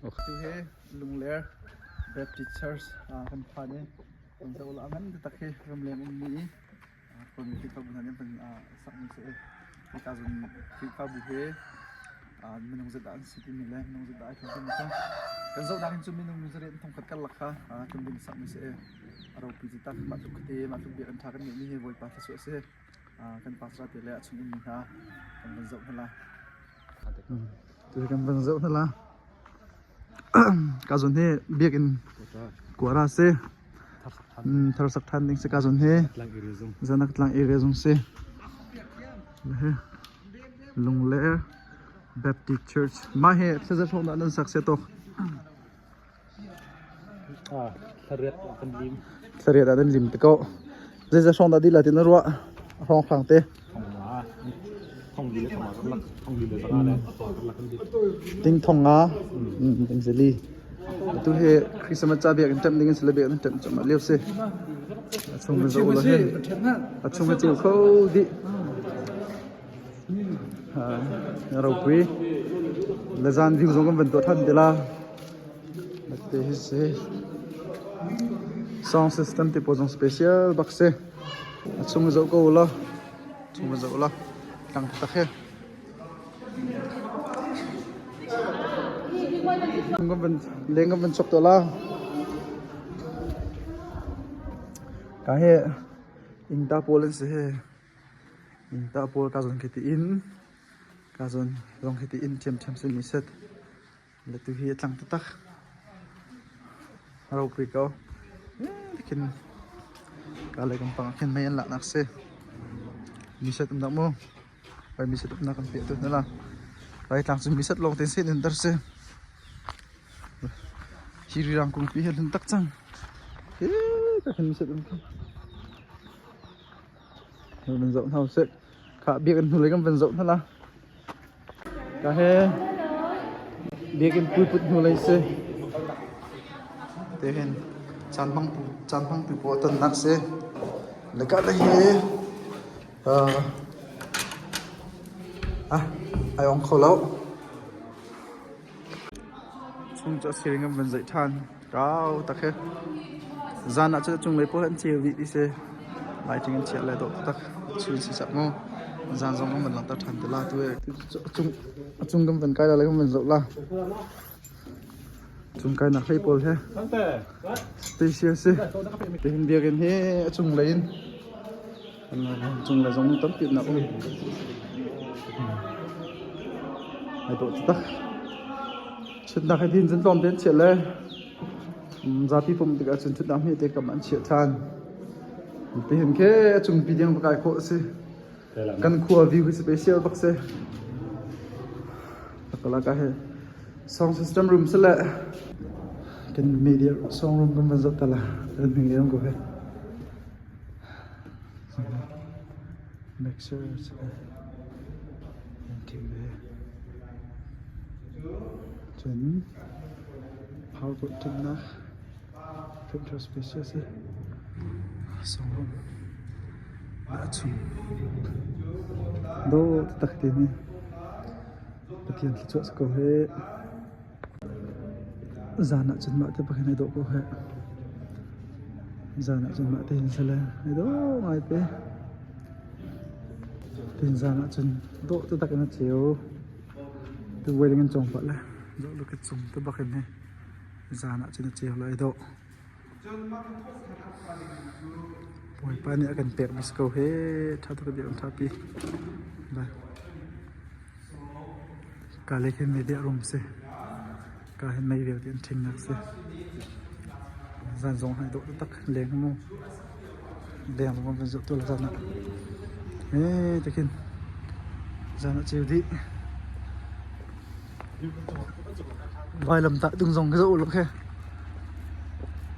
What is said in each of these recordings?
Tu hi Lungler Baptist Church kan phan i kan zoh la ngan taktak hi ramleng ummi i Kawlmi Khrihfabu hna nih an sakmi si i hika zun Khrihfabu hi minung zeidah an si timi le minung zeidah ai thleng timi kha kan zohnak hin cun minung zariat thongkhat karlak kha tlum ding sakmi si i a ropi cu tak mah tluk khuate mah tluk biakinn ṭha kan ngeihmi hi Bawipa thluachuah a si. Kan pastor te le a chung ummi hna kan van zoh hna la. Tu kan van zoh hna la. Ka zon hi biakinn kuara si. Thar sak than ding si ka zon hi. Zanak tlang area zong si. Lungler Baptist Church. Mah hi thlazat hrawng dah nan sak se tok. Thlariat ah kan lim. Thlariat ah nan lim te ko. Zeizat hrawng dah dih lai ti na ruah? A hrawng hrang te. Ting thong nga. Ting zeli. Atu hi Christmas ca biak in ṭemh ding in si le biak in ṭemh cuahmah lio si. A chung na zoh ulaw hin. A chung a ceu kho dih. Ropui. Le zan view zong kan van tuah than te la. Te hi si. Sound system te pawl zong special bak si. A chung zoh ko ulaw. Chung zoh ulaw. Tlang tak he. Leng kan van chok to la. Ka he ingta pawl an si he. Ingta pawl ka zon khi ti in ka zon zong khi ti in ṭhiamṭhiam si mi set. Le tu hi a tlang taktak. A ropui ko. Khin ka le kan pang ah khin mei an laknak si. Mi set um dak mu. Vai mi set umnak kan piah tu hna la. Vai tlang cu mi set lawng te sin in dar si. Hi rirang kungpi hi hlun tak cang. Hi ka khin mi set um khi. Van zoh hna usih. Khah biakinn hnulei kan van zoh hna la. Ka he biakinn puiput hnulei si. Te hin caan hmang caan hmangtu pawl tonnak si. Le ka le hi ah ai ong kho lo. Chung cu a siring an van zeih ṭhan. Kau tak hi. Zan ah cun a cunglei pawl an ceu dih ti si. Lighting an chiah le dawh taktak. Chun si cak mu. Zan zong an van langhter ṭhan te la tu hi. A cung kan van kai la le kan van zoh la. Cung kainak hlei pawl he. Special si. Tihin biakinn hi a cunglei in Cunglei zong tampi nak um. Ai dawh taktak. Chutnak hi din cun tlawm te an chiah le zapi pumh tikah cun thutnak hme te kam an chiah ṭhan. Tihin khi a cungpi tiang va kai khawh a si. Kan khua view hi special bak si. Takalaka hi sound system room si le kan media song room kan van zoh ta la. Kan hming le ko he. Mixer Cun powerboat ṭumnak printer space a si. Sawng a chung dawh taktak timi Pathian thluachuah si ko hih. Zan ah cun mah te bak hin ai dawh ko heh. Zan ah cun mah te hin si le ai dawh ngai te. Tin zan ah cun dawh taktak in a ceu. Tu wedding an cawng pah le dawh luk cung te bak in hi zan ah cun a ceu le ai dawh. Bawipa nih a kan pek mi si ko hih. Ṭha tuk a biak an ṭhapi. Bye. Ka lei khin media room si. Ka hin mei vialte an ṭhingnak si. Zan zong hai dawh taktak leng mu. Leng zong kan zoh tu la zan ah. Eh tikhin zan ah ceu dih. Vailam tah tung zong ka zoh lo khe.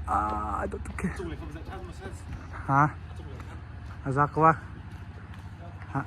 Ah, dawh tuk khe. Ha? Azak wa. Ha.